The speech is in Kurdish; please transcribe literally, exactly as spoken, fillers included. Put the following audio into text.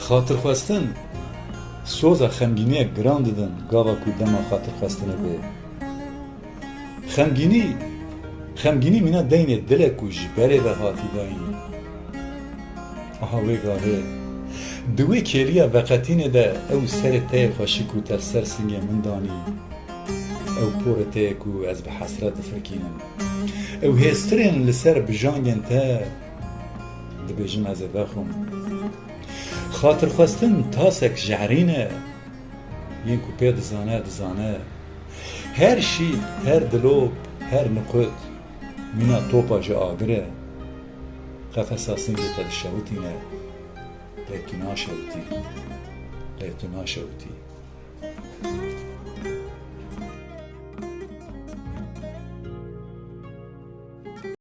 Xatirxwestin, soza xemgîniyek giran didin gava ku dema xatirxwestinê bê. Xemgînî, xemgînî mîna deynê dilek ku ji berê ve hatî dayîn. Aha wê gavê, di wê kêliya veqetînê de ew serê te yê xweşik ku te li ser singê min danî, ew porê te yê ku ez bi hesret difirkînim, ew hêstirên li ser bijangên te, dibêjim ez ê vexwim. Xatirxwestin tasek jehrîn e, yên ku pê dizane, dizane. Her şî, her dilop, her niqut mîna topa ji agir e. Qefesa singê te dişewitîne, lê tu naşewitî, lê tu naşewitî.